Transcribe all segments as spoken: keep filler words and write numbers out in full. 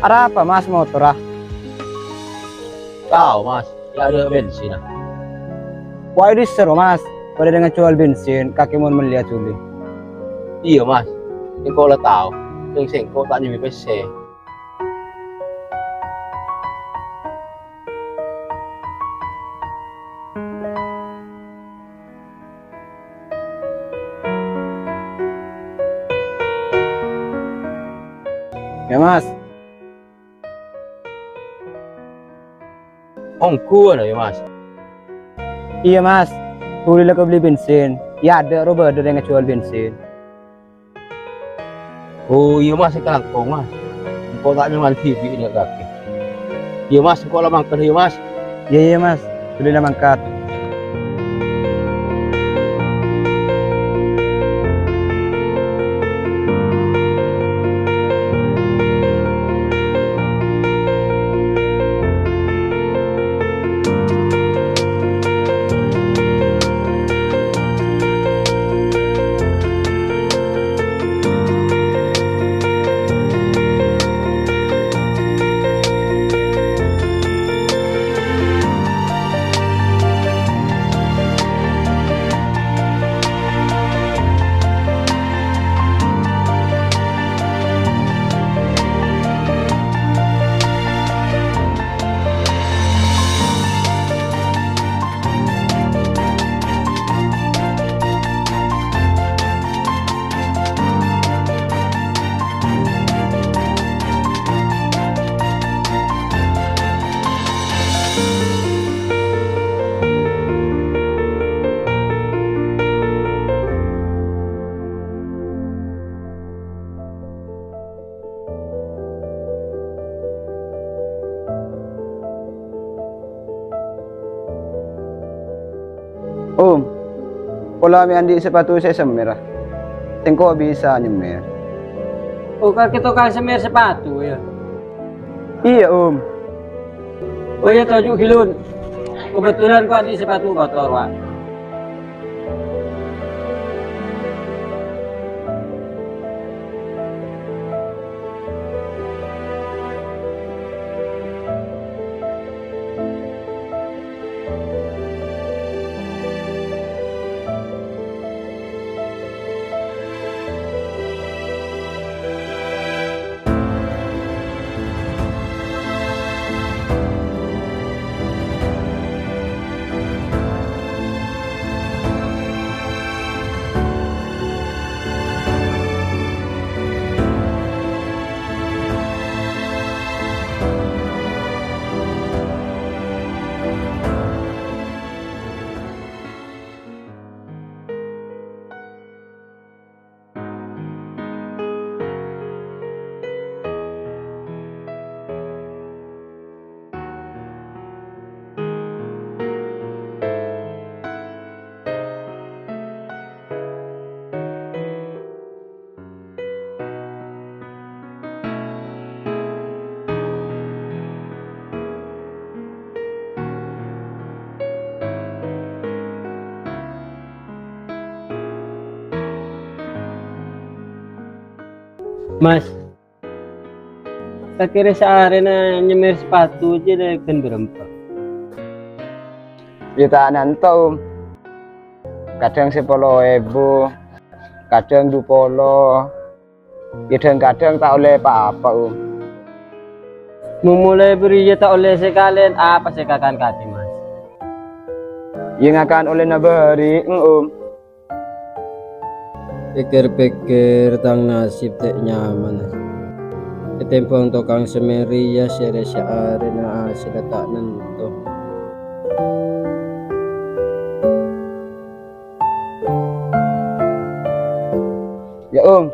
Arapa, Mas, motorra? Tao, Mas, la adâ' bensinna. Wa' è dissa' ro, Mas, bâdâ rèng ajhuwâl bensin, kakè mon mellèya dhuli. Iyâ, Mas, sèngko' la tao, sèng-sèngko' ta' nyemmè pèssè. Yâ, Mas. Ongghuwân, yâ, Mas? Iyâ, Mas. Dhuli la kabelli bensin. È adâ' ro bâdâ rèng ajhuwâl bensin. Oh, iyâ, Mas, èkalangkong, Mas. Engko' ta' nyaman dhibi' nè' kakè. Iyâ, Mas, engko' la mangkat, yâ, Mas. Iyâ, iyâ, Mas. Dhuli la mangkat. Om, pola mè' andi' sapatu sè èsemmèrra. Sèngko' bisa nyemmèr. Oh, kakè tokang semmèr sapatu, yâ? Iyâ, Om. Oh, iyâ, toju' ghilun. Kebetulan ko' andi' sapatu kotor, Wak. Mas, sakèrè saarèna nyemmèr sapatu jiyâ ghân bârâmpa? Yâ ta' nanto, Om. Kadhâng sapolo èbu, kadhâng du polo. Yâ dhâng-kadhâng ta' ollè pa-apa, Om. Mon molaè bâriyâ ta' ollè sakalèyan, apa sè èkakan kakè, Mas? Yâ ngakan ollèna bâri', Om. Pèkkèr-pèkkèr tang nasib ta' nyaman. Ètèmbhâng tokang semmèr rèya sèrè saarèna hasèlla ta' nanto. Yâ, Om.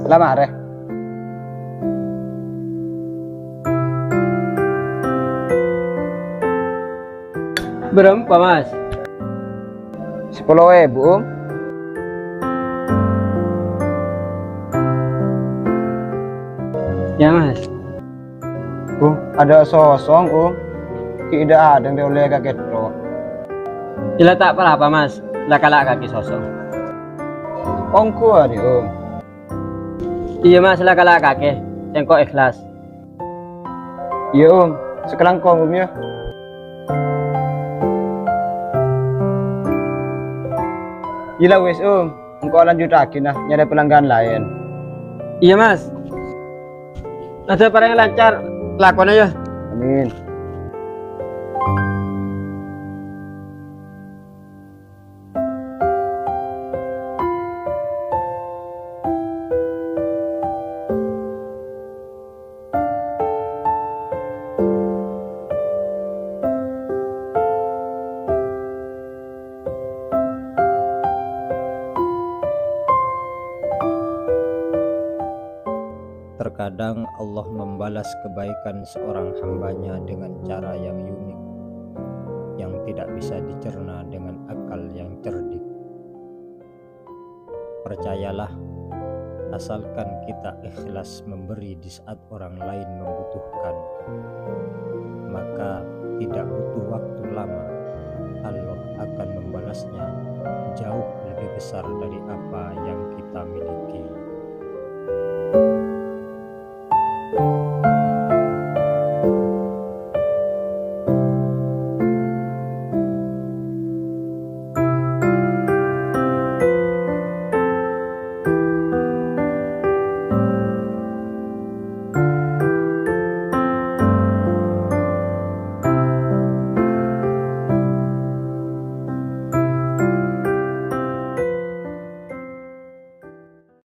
La marè. Bârâmpa, Mas? Sapolo èbu, Om. Yâ, Mas. Oh, adâ' sosong, Om. Ghi' dâ' adâ' ollè ka kèto. Ella ta' pa-apa, Mas. La kala' kakè sosong. Ongghu arè, Om. Iyâ, Mas, la kala' kakè. Sèngko' èhlas. Iyâ, Om. Sakalangkong, Om, yâ. Iyâ la wis, Om. Engko' lanjuttaghi, nah, nyarè pelanggan laèn. Iyâ, Mas. Aḍâ' parèngè lancar lakona, yâ. Amin. Terkadang Allah membalas kebaikan seorang hamba-Nya dengan cara yang unik, yang tidak bisa dicerna dengan akal yang cerdik. Percayalah, asalkan kita ikhlas memberi di saat orang lain membutuhkan, maka tidak butuh waktu lama, Allah akan membalasnya jauh lebih besar dari apa yang kita miliki.